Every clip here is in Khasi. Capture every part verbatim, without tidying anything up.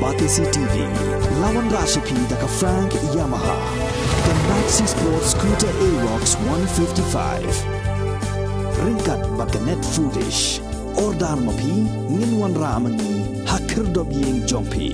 Batesi T V, la wanrah sha phi da ka Frank Yamaha, ka Maxi Sport Scooter Aerox one fifty-five. Ryngkat bad ka Net Foodish. Order ma phi, ngin wanrah ma ngi ha khyrdop ïing jong phi.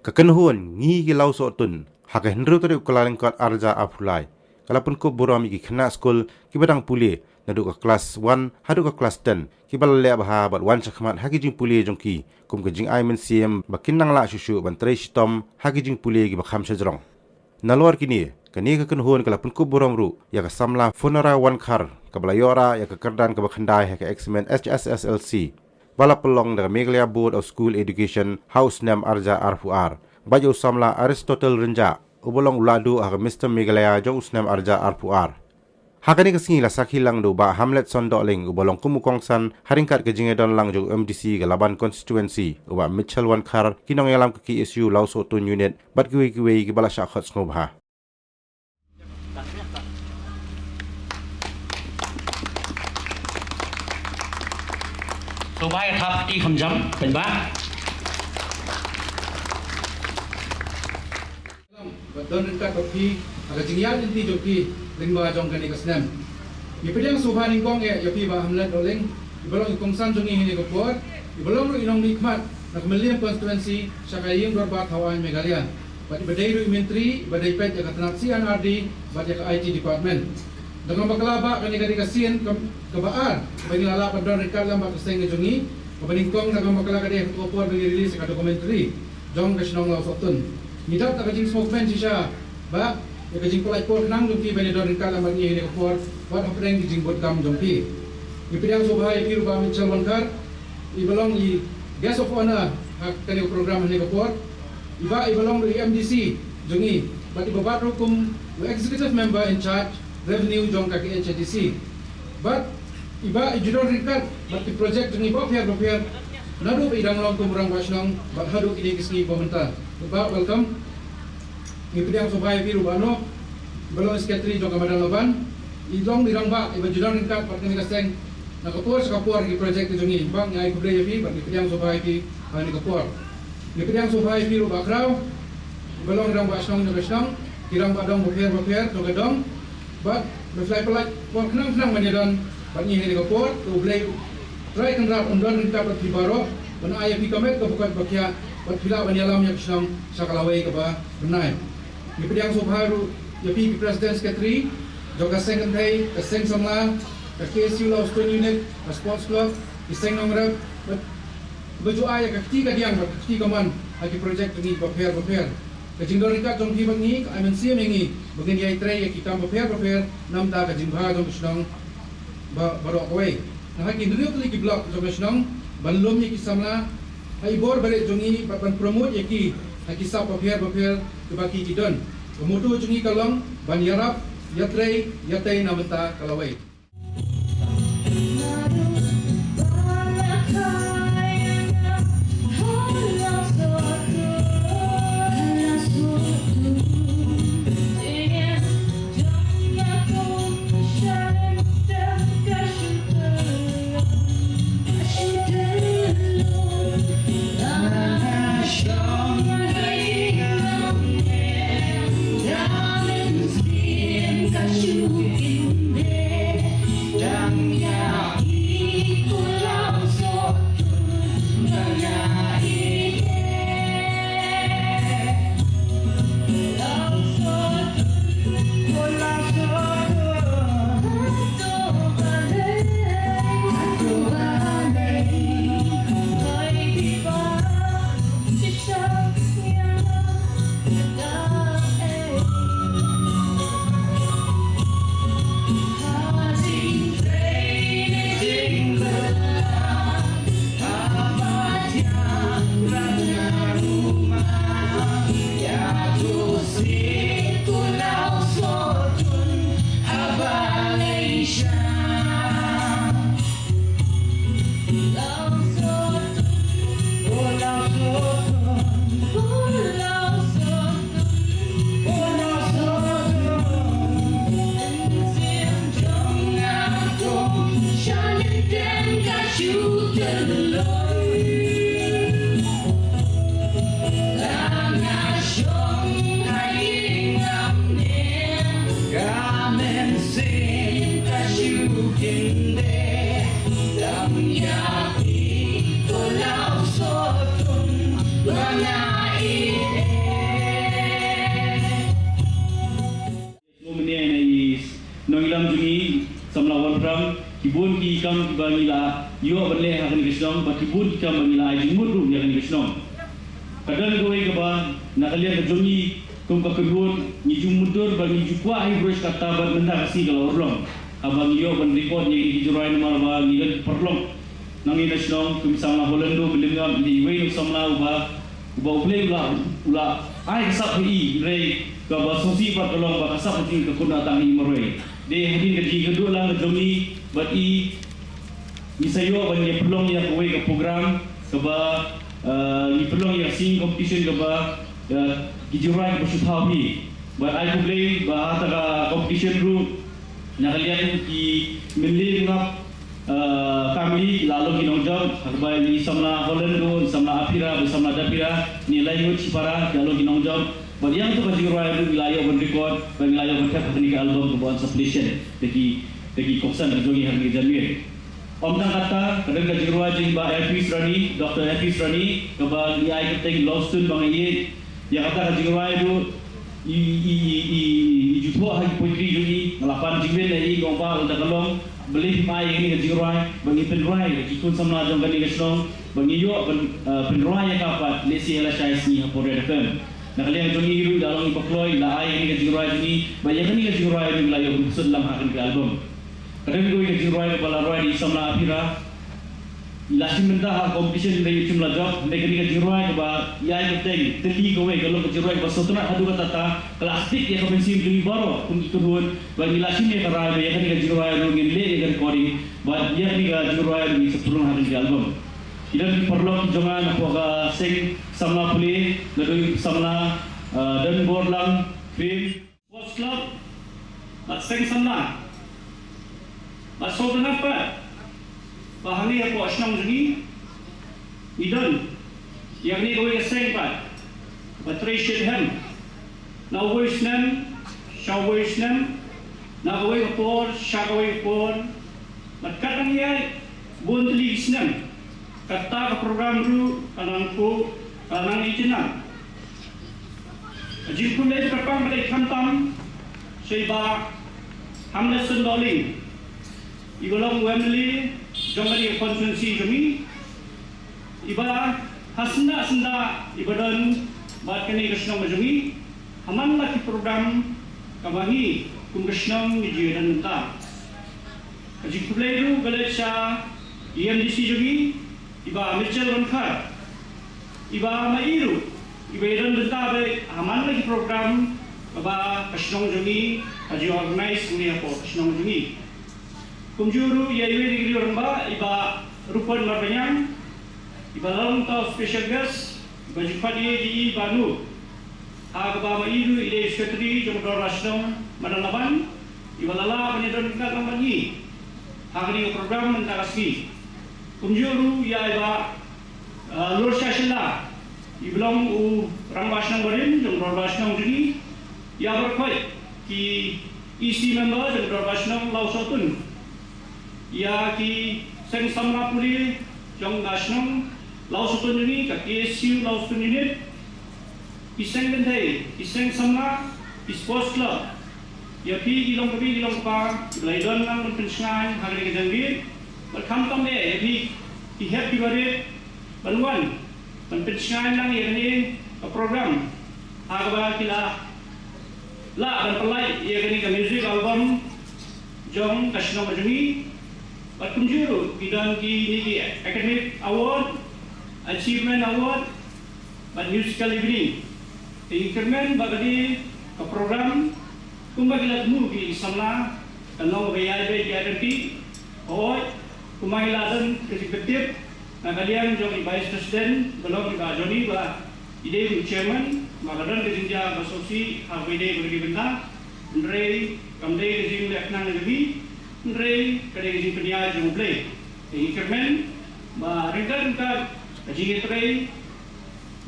Ka kynhun Ngi ki Lawsohtun, ha ka hynriew tarik u Kyllalyngkot arhajar arphew lai, ka la pynkup burom ïa ki khynnah skul kiba dang pule naduh ka klas one haduh ka klas ten, kiba la leh bha bad wan shakhmat ha ki jingpule jong ki, kum ka jingai mynsiem ba kin nang lah shuh shuh ban trei shitom ha ki jingpule kiba kham shajrong. Nalor kine, kane ka kynhun ka la pynkup burom ruh ïa ka samla Phunara Wankhar, kaba la ïoh rah ïa ka kyrdan kaba khyndai ha ka eksamin H S S L C, ba la pynlong da ka Meghalaya Board of School Education ha u snem arhajar arphew ar, bad ïa u samla Aristotle Rynjah, uba long u lahduh ha ka Mister Meghalaya jong u snem arhajar arphew ar. Ha kane ka sngi la sakhi lang da u Bah Hamletson Dohling, uba long kum u kongsan ha ryngkat ka jingïadon lang jong u M D C ka Laban Constituency, u Bah Mitchell Wankhar, ki nongïalam ka K S U Lawsohtun Unit, bad kiwei kiwei kiba la shah khot sngewbha. Sngewbha ïa thap kti kham jam, pynbha. Bad don ryngkat bad phi ha ka jingïaid lynti jong phi lyngba jong kane ka snem. Ngi pdiang sngewbha nyngkong eh ïa phi Bah Hamlet Dohling, iba long i kongsan jong ngi ha kane ka por, iba long ruh i nongmihkhmat na ka Mylliem Constituency sha ka Ïing Dorbar Thawaiñ Meghalaya, bad iba dei ruh i Myntri iba dei peit ïa ka tnat C and R D bad ïa ka I T Department. Da kaba bakla bah, kane ka dei ka sien ka, kaba ar kaba ngi la lah ban don ryngkat lem bad ka seng ka jong ngi. Kaba nyngkong da kaba bakla ka dei ha kato ka por ba ngi release ïa ka documentary jong ka shnong Lawsohtun. Ngi dap da ka jingsngewkmen shisha bah ïa ka jingpynlait por khnang jong phi ban ïadon ryngkat lem bad ngi ha kane ka por, wat hapdeng ki jingbud kam jong phi. Ngi pdiang sngewbha ïa phi ruh Bah Mitchell Wankhar, iba long i Guest of Honour ha kane ka program ha kane ka por. I bah iba long ruh i M D C jong ngi, bad iba bat ruh kum u Executive Member in Charge Revenue jong ka K H A D C. Bad i bah i ju don ryngkat bad ki projek jong ngi bapher bapher, naduh ba i dang long kum u Rangbah Shnong bad haduh kine ki sngi ba mynta. Bah, welcome. Ngi pdiang sngewbha ïa phi ruh Bah Noh, iba long i Secretary jong ka Madan Laban. I long i Rangbah iba ju don ryngkat bad kane ka seng na ka por sha ka por ha ki projek ki jong ngi. Bah, ngi ai khublei ïa phi bad ngi pdiang sngewbha ïa phi ha kane ka por. Ngi pdiang sngewbha ïa phi ruh Bah Khraw, iba long i Rangbah Shnong jong ka shnong, ki rangbah dong bapher bapher jong ka dong. Bad ba phi la pynlait por khnang khnang ban ïadon bad ngi ha kane ka por, to U Blei Trai Kynrad un don ryngkat bad phi baroh, ban ai ïa phi ka met kaba koit ba khiah, bad phi lah ban ïalam ïa ka shnong sha ka lawei kaba bnai. Ngi pdiang sngewbha ruh ïa phi ki President Secretary jong ka Seng Kynthei, ka Seng Samla, ka K S U Lawsohtun Unit, ka Sports Club, ki Seng Nongrep, bad ba ju ai ïa ka kti kadiang bad ka kti kamon ha ki projek jong ngi bapher bapher. Ka jingdon ryngkat jong phi bad ngi ka ai mynsiem ïa ngi ba ngin ïai trei ïa ki kam bapher bapher na bynta ka jingbha jong ka shnong ba, baroh kawei. Na ha ki hynriew tylli ki block jong ka shnong, ban lum ïa ki samla ha i bor barit jong ngi bad ban promote ïa ki ha ki sap bapher bapher kiba ki ki don. Ka motto jong ngi ka long ban ïarap, ïatrei, ïatei na bynta ka lawei. Mynne na i nongïalam jong ngi, samla Wanphrang, ki bun ki kam kiba ngi la ïoh ban leh ha kane ka shnong, bad ki bun ki kam ba ngi la ai jingmut ruh ïa kane ka shnong. Ka don kawei kaba na ka liang ka jong ngi kum ka kynhun, ngi ju mutdur bad ngi ju kwah hi briew katta, bad mynta ka sngi ka la urlong. Haba ngi ïoh ban record ïa ki jingrwai namar ba ngi don ki paralok na ngi na shnong, kum samla Holando Blimngap, i dei iwei na samla uba, uba U Blei u la, u la ai ka sap ha i, hynrei kaba sngewsih pat ka long ba ka sap ha i ka kut na tang ha i marwei. Dei hadien ka jingkynduh lang ka jong i bad i, ngi sa ïoh ban ïa pynlong ïa kawei ka program kaba, eh, ngi pynlong ïa ka singing competition kaba, eh, ki jingrwai kaba shu thaw hi. Bad ai khublei ba ha kata ka competition ruh na ka liang ki Mynlih Bungap, eh, family la long ki nongjop, ha kaba i samla Holando, i samla Aphira, i samla Daphira, ngi lai ngut shipara ki la long ki nongjop. Bad ïa kata ka jingrwai ruh ngi la ïoh ban record, bad ngi la ïoh ban thep ha kane ka album kaba wan sa plie shen da ki, da ki kongsan ka jong ngi ha kane ka janmiet. Ym tang kata, ka don ka jingrwai jong i Bah Elvis Rani, Doctor Elvis Rani, kaba ngi ai kyrteng Love Stone ba nga ïeit. Ïa kata ka jingrwai ruh i, i, i, i, i ju thoh ha ki poetry jong i, nga la pan jingmut ïa i, nga ong Bah, lada ka long, balei phim ai ïa kane ka jingrwai ba ngin pynrwai ïa ki khun samla jong kane ka shnong, ba ngin ïoh pyn, eh, pynrwai ïa ka pat, lehse ïa la shai sngi ha Pure F M. Na ka liang jong i ruh i la long i pakloi, i la ai ïa kane ka jingrwai jong i, bad ïa kane ka jingrwai ruh i la ïoh ban pynshong lang ha kane ka album. Ka don kawei ka jingrwai kaba la rwai da i samla Aphira. I la shim bynta ha competition hynrei i shim la jop, hynrei kane ka jingrwai kaba i ai kyrteng Tylli Kawei ka long ka jingrwai kaba sngewtynnat haduh katta katta, ka la stick ïa ka mynsiem jong ngi baroh kum ki kynhun, bad ngi la shim ïa ka rai ba ïa kane ka jingrwai ruh ngin leh ïa ka recording, bad ïa kane ka jingrwai ruh ngin sa pynrung ha kane ka album. Ki don ki paralok ki jong nga na poh ka seng samla pule, naduh i samla, eh, Donborlang Krim. Sports Club, bad seng samla. Bad sngewtynnat pat ba hangne hapoh shnong jong ngi, ngi don ïa kane kawei ka seng pat ba trei shitrhem na uwei u snem sha uwei u snem, na kawei ka por sha kawei ka por. Bad katba ngi ïaid bun tylli ki snem, kata ka program ruh ka nang khuid, ka nang itynnad. Ka jingkhublei kyrpang ka dei khamtam sha i Bah Hamletson Dohling, iba long u M L A jong kane ka constituency jong ngi, iba ha syndah syndah iba don bad kane ka shnong ka jong ngi ha man la ki program kaba ngi kum ka shnong ngi ju ïadon bynta. Ka jingkhublei ruh ka leit sha i M D C jong ngi, i Bah Mitchell Wankhar, iba ma i ruh iba ïadon bynta beit ha man la ki program kaba ka shnong jong ngi ka ju organise hangne hapoh ka shnong jong ngi. Kumjuh ruh ïa iwei na ki riew rangbah, i Bah Rupert Marbaniang, iba long uta u special guest, iba ju khot ïa i Bah Nuh. Ha kaba ma i ruh i dei secretary jong ka dorbar shnong Madan Laban, iba la lah ban ïadon ryngkat lang bad ngi ha kane ka program mynta ka sngi. Kumjuh ruh ïa i Bah, ah, Lorshah Shylla, iba long u rangbah shnong barim jong ka dorbar shnong jong ngi, ïa baroh khoit ki E C member jong ka dorbar shnong Lawsohtun, ïa ki seng samla pule jong ka shnong Lawsohtun jong ngi, ka K S U Lawsohtun Unit, ki seng kynthei, ki seng samla, ki sports club, ïa phi ki long kmie ki long kpa kiba la ïadon lang ban pynshngaiñ ha kane ka janmiet, bad khamtam eh ïa phi ki hep ki barit ban wan ban pynshngaiñ lang ïa kane ka program ha kaba ki la lah ban pynlait ïa kane ka music album jong ka shnong ka jong ngi. Bad kumjuh ruh ki don kine ki academic award, achievement award, bad musical evening. Te ngi kyrmen ba kane ka program kumba ki la thmu ki samla, kan long ba ïai beit ïai ryntih. Hooid, kumba ngi la don ka jingpyntip na ka liang jong i Vice President, ba long i Bah Johnny, ba i dei u Chairman, ba ka don ka jingjia ba sngewsih ha kaba ïadei bad kane ka bynta. Hynrei kam dei ka jingleh khnang jong ngi, hynrei ka dei ka jingpynïaid jong U Blei. Te ngi kyrmen ba ryngkat ryngkat ka jingïatrei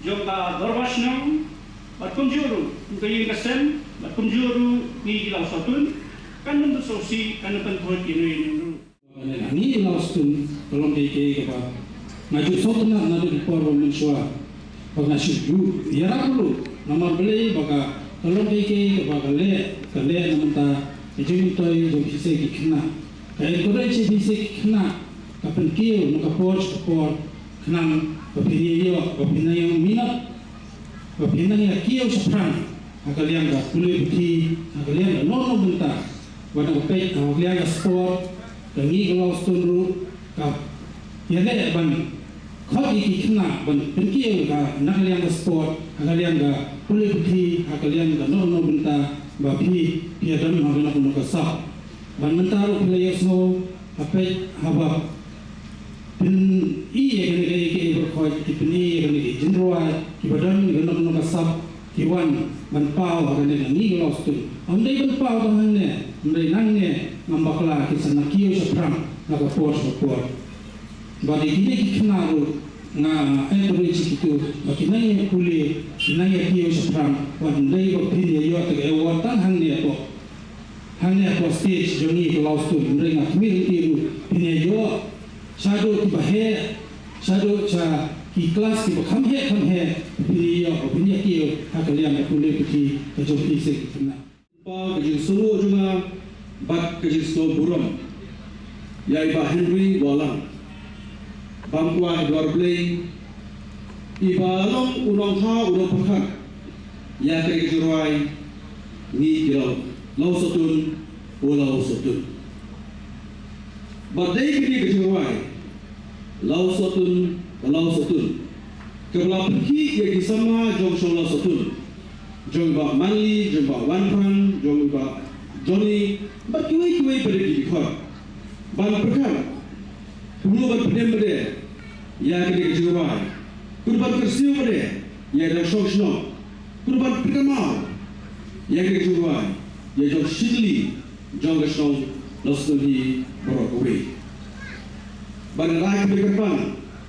jong ka dorbar shnong, bad kumjuh ruh kum ka ïing ka sem, bad kumjuh ruh ngi ki Lawsohtun, kan ym pynsngewsih, kan ym pynthuh ïano ïano ruh. Ngi Lawsohtun, ka long kaei kaei kaba nga ju sngewtynnat naduh ki por ba mynshuwa. Ba nga shu ju ïarap ruh namar balei ba ka, ka long kaei kaei kaba ka leh, ka leh na mynta ka jingmyntoi jong phi sa ki khynnah. Ka encourage ïa phi sa ki khynnah, ka pynkiew na ka por sha ka por, khnang ba phin ïoh, ba phin ïoh minot, ba phin ïoh kiew shaphrang ha ka liang ka pule puthi, ha ka liang ka noh noh bynta. Wat na ka peit ha ka liang ka sport, ka Ngi ka Lawsohtun ruh ka ïaleh ban khot ïa ki khynnah ban pynkiew ka na ka liang ka sport, ha ka liang ka pule puthi, ha ka liang ka noh noh bynta, ba phi, phi ïa don ha ka noh noh ka sap. Ban mynta ruh phi la ïohsngew, ha peit haba pyni ïa kane kaei kaei baroh, ki pyni ïa kane ka jingrwai, kiba don ka noh noh ka sap, ki wan ban paw ha kane ka Ngi ka Lawsohtun. Ym dei ban paw tang hangne, ym dei nangne ngam bakla, kin sa na kiew shaphrang na ka por sha ka por. Bad ïa kine ki khynnah ruh nga encourage ïa kito ba kin nang ïa pule, kin nang ïa kiew shaphrang, wat ym dei ba phin ïa ïoh tang ka award tang hangne hapoh, hangne hapoh stage jong Ngi ka Lawsohtun, hynrei nga khmih lynti ruh phin ïa ïoh shaduh kiba heh, shaduh sha ki klas kiba kham heh kham heh, phin ïa ïoh, phin ïa kiew ha ka liang ka pule puthi ka jong phi sa ki khynnah. Pynpaw ka jingsngewnguh jong nga bad ka jingsngewnguh burom ïa i Bah Henry Wahlang, bam kwah ïa u Blei, iba long u nongthaw u nongpyrkhat ïa ka jingrwai Ngi ki Law, Lawsohtun, u Lawsohtun. Bad dei kane ka jingrwai Lawsohtun, u Lawsohtun, kaba la pynkhih ïa ki samla jong shnong Lawsohtun, jong i Bah Manli, jong i Bah Wanphrang, jong i Bah Johnny, bad kiwei kiwei pat ki dkhot, ban pyrkhat kumno ban pyndem pat ïa kane ka jingrwai, kumno ban kyrsiew pat ïa ka shong shnong, kumno ban pynkynmaw ïa kane ka jingrwai ïa jong shitli jong ka shnong Lawsohtun hi baroh kawei. Bad nga ai khublei kyrpang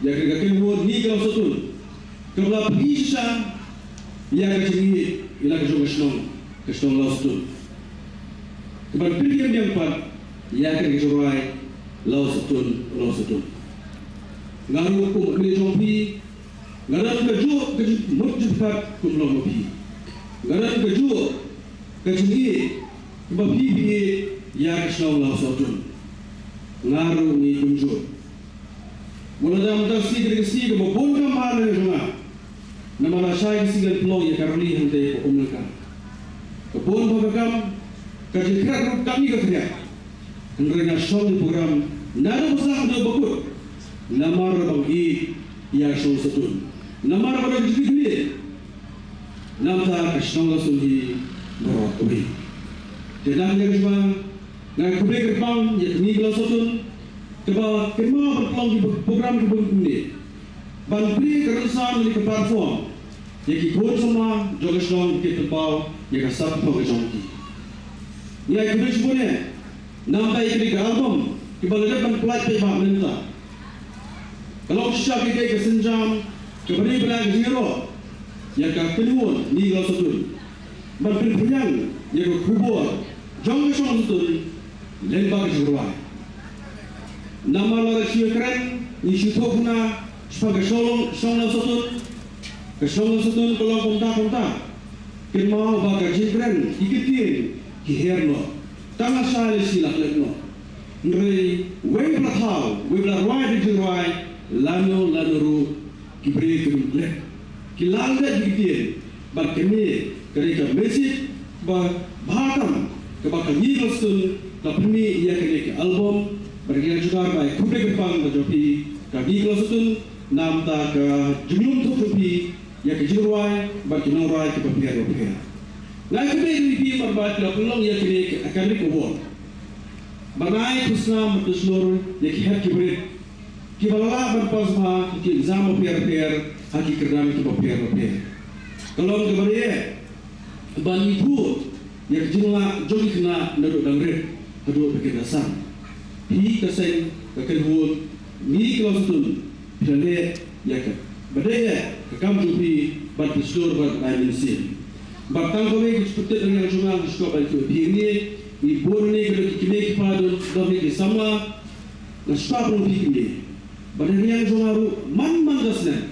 ïa ka kynhun Ngi ka Lawsohtun, kaba la pyni shisha ïa ka jingïeit ïa la ka jong ka shnong, ka shnong Lawsohtun, kaba la pyni ïa ka jingïeit pat ïa ka jingrwai Lawsohtun, Lawsohtun. Nga ruh kum u kmie jong phi, nga don kajuh ka jingmut jingpyrkhat kum long ma phi. Nga don kajuh ka jingïeit kumba phi phi ïeit ïa ka shnong Lawsohtun. Nga ruh ngi kumjuh. Wat la dang da ka sngi, ka sngi kaba bun kam bha na ka jong nga. Namar lashai ka sngi ngan pynlong ïa ka rally hangtei ha Umlangka. Ka bun bha ka kam, ka jingkhriat ruh kam ïa ka khriat. Hynrei nga shong ïa ka program naduh ba sah haduh ba kut, namar ba ngi ïeit ïa ka shnong Lawsohtun, namar ba ka jingkyrkhu na bynta ka shnong Lawsohtun hi baroh kawei. Te na kane ka jingma, nga ai khublei kyrpang ïa ka Ngi ka Lawsohtun, kaba kynmaw ban pynlong ki program kiba bun kumne, ban plie ka rynsan lane ka platform ïa ki khun samla jong ka shnong, kin pynpaw ïa ka sap ka jong ki. Ngi ai khublei shibun eh namar ïa kane ka album kaba la dep ban pyllait paidbah mynta. Ka long shisha kane ka sienjam kaba ri ba la ka jingïaroh ïa ka kynhun Ngi ka Lawsohtun ban pynphriang ïa ka khubor jong ka shnong Lawsohtun lyngba ka jingrwai. Namar lada shu ïakren ngi shu thoh kumne shaphang ka shnong, shnong Lawsohtun, ka shnong Lawsohtun ka long kumta kumta. Kynmaw ba ka jingkren, ki ktien ki her noh, tang lashai lashisha la klet noh. Hynrei wei ba la thaw, wei ba la rwai da ka jingrwai, lano lano ruh ki briew kim klet. Ki la leh ki ktien. Bad kane ka dei ka message ba bha tam kaba ka Ngi ka Lawsohtun ka pynmih ïa kane ka album. Bad ka jong nga ruh ai khublei kyrpang da jong phi ka Ngi ka Lawsohtun namar ka jinglum thup jong phi ïa ka jingrwai bad ki nongrwai kiba pher ba pher. Nga ai khublei ïa phi namar ba phi la pynlong ïa kane ka academic award. Bad nga ai khublei bad khublei ïa ki hep ki barit kiba la lah ban pass bha ha ki exam bapher bapher, ha ki kyrdan kiba pher bapher. Ka long kaba rieh ban ithuh ïa ka jinglah jong ki khynnah naduh dang rit haduh ba kin da san. Phi ka seng ka kynhun Ngi ka Lawsohtun, phi la leh ïa kaba dei eh ka kam jong phi, bad phi shlur bad ai mynsiem. Bad tang kawei ka jingpyntip dang ïa ka jong nga, nga sngewbha ban ïathuh ïa phi, ngi bun ne ka dei ki kmie ki kpa, don ne ki samla, nga sngewbha ban ong ïa phi, bad dang ïa ka jong nga ruh man man ka snem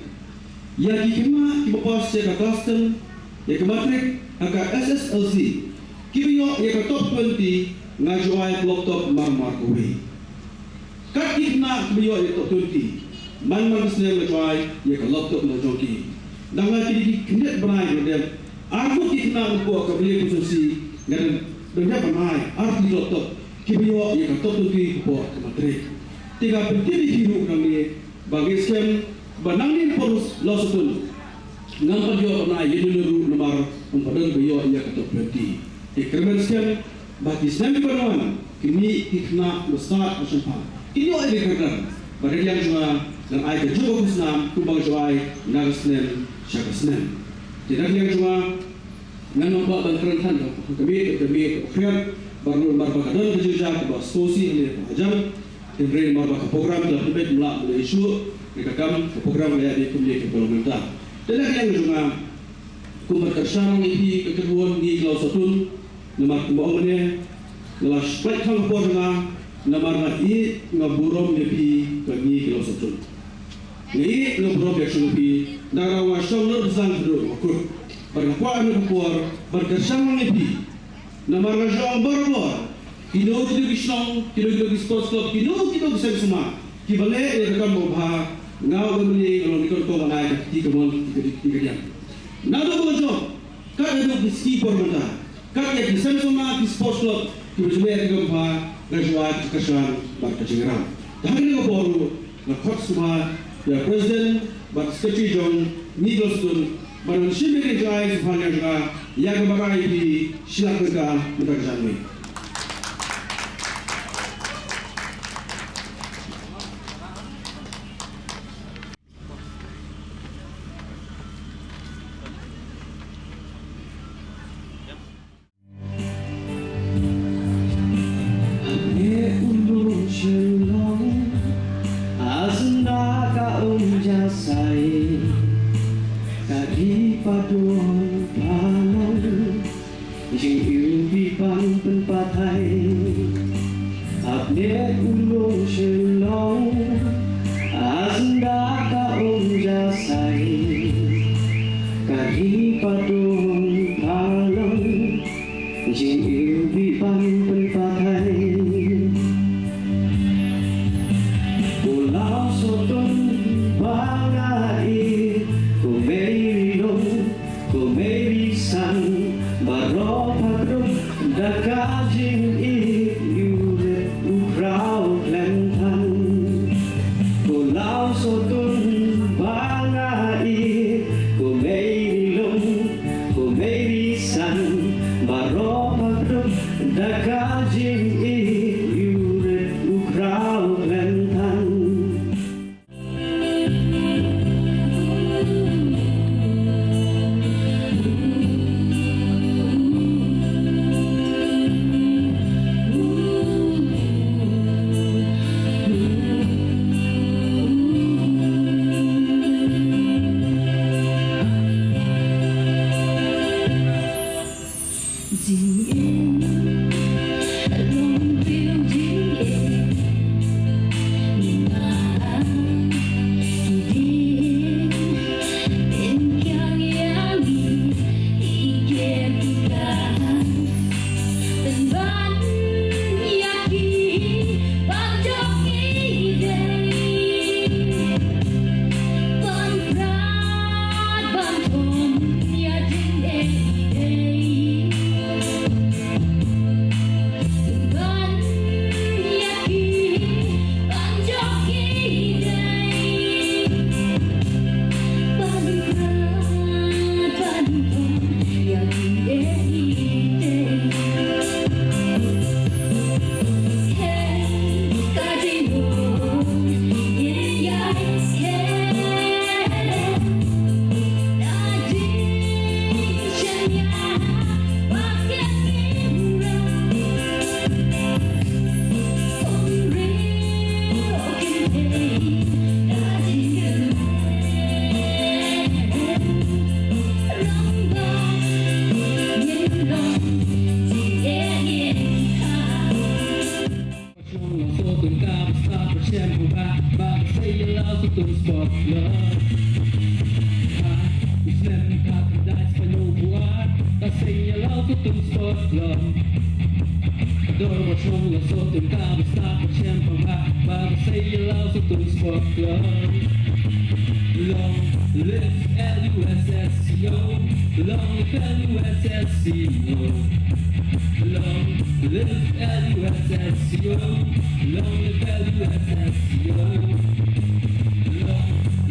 Ïa ki khynnah kiba pass ïa ka klas ten, ïa ka matric, ha ka S S L C, kiba ïoh ïa ka top twenty, nga ju ai ka laptop mar mar kawei. Kat ki khynnah kiba ïoh ïa ka top twenty, man man ka snem nga ju ai ïa ka laptop na jong ki. Dang la ki dei ki khyndiat bnai ba dep, arphew ki khynnah na poh ka Beliea constituency, nga dang dep ban ai arphew ki laptop, kiba ïoh ïa ka top twenty ka poh ka matric. Te nga pyntip ïa phi ruh nangne, ba ngi skhem ba nangne na poh Lawsotun ngam pat ïoh ban ai ïa uno uno ruh namar ym pat don ba ïoh ïa ka top twenty. Te kyrmen skhem ba ki snem kiban wan, kine ki khynnah ba stad ba shemphang kin ïoh ïa ka kyrdan. Bad na ka liang jong nga, ngan ai kajuh ka khusnam kumba nga ju ai na ka snem sha ka snem. Te na ka liang jong nga, ngan ym kwah ban kren than ka, ka miet, ka miet, ka khriat, bad ruh namar ba ka don ka jingjia kaba sngewsih hangne ha ka jam. Hynrei namar ba ka program ka la pynbeit, ym lah ban ïashuh ïa ka kam, ka program ka la ïaid kumne kumne mynta. Te na ka liang jong nga, kumba kyrshan ïa phi ka kyrwoh ngi ki Lawsotun, namar kumba ong mynne, nga la pynlait khang ka por jong nga, namar nga ïeit nga burom ïa phi ka ngi ki Lawsotun. Nga ïeit nga burom ïa ka jong phi, dang rau nga shong lut bsang haduh nga kut. Bad nga kwah ïa ka por ban kyrshan ïa phi. Namar nga ju ong barabor, kino kino ki shnong, kino kino ki sports club, kino kino ki seng sumar kiba leh ïa ka kam babha, nga u M L A nga long dei kong ban ai ka kti kamon, ka kti kadiang. Naduh ba nga jop, kat haduh ki sngi por mynta, kat ïa ki seng sumar, ki sports club kiba ju leh ïa ka kam babha, nga ju ai ka kyrshan bad ka jingïarap. Te ha kane ka por ruh, nga khot sngewbha ïa President bad Secretary jong ngi ki Lawsotun ban shim ïa ka jingïasngewbha jong nga ïa kaba nga ai ïa phi. Shi lak tyngka mynta ka janmiet. Hapdeng u lum shalong, a senda ka um ja sai, ka dei padon palong, jingïohi ban pynpathai. Hapdeng u lum shalong, a senda ka um ja sai, ka dei padon palong, jingïohi ban pynpathai. Ko Lawsotun ba nga ïeit, ko Mei Ri Lum, ko Mei Ri Sang, baroh pyrkhat da ka jingïeit, ïuh rit u khraw khlem than. Ko Lawsotun ba nga ïeit, ko Mei Ri Lum, ko Mei Ri Sang, baroh pyrkhat Long. Dor ba shong la so tun ka ba sta ba shem pa ba ba ba sei la so tun sport long. Long live L U S S C O. Long live L U S S C O. Long live L U S S C O. Long live L U S S C O. Long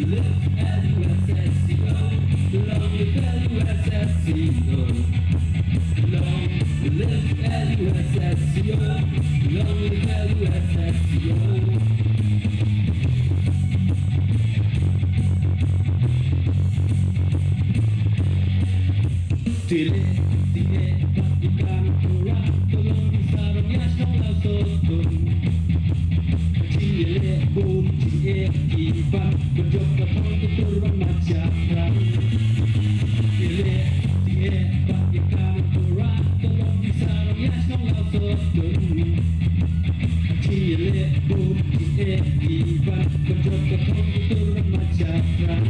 live L U S S C O. Long live L U S S C O. Long live L U S S C O. Long live L U S S C O. Tile, tile, bad ïa ka nongkora, ka long ki sarong ïa shnong la sotun. Jingïaleh bun jingeh ki ban, ban jop ka thong ka tur ban mat shaphrang. Tile, tile, bad ïa ka nongkora, ka long ki sarong ïa shnong la sotun. Jingïaleh bun jingeh ki ban, ban jop ka thong ka tur ban mat shaphrang.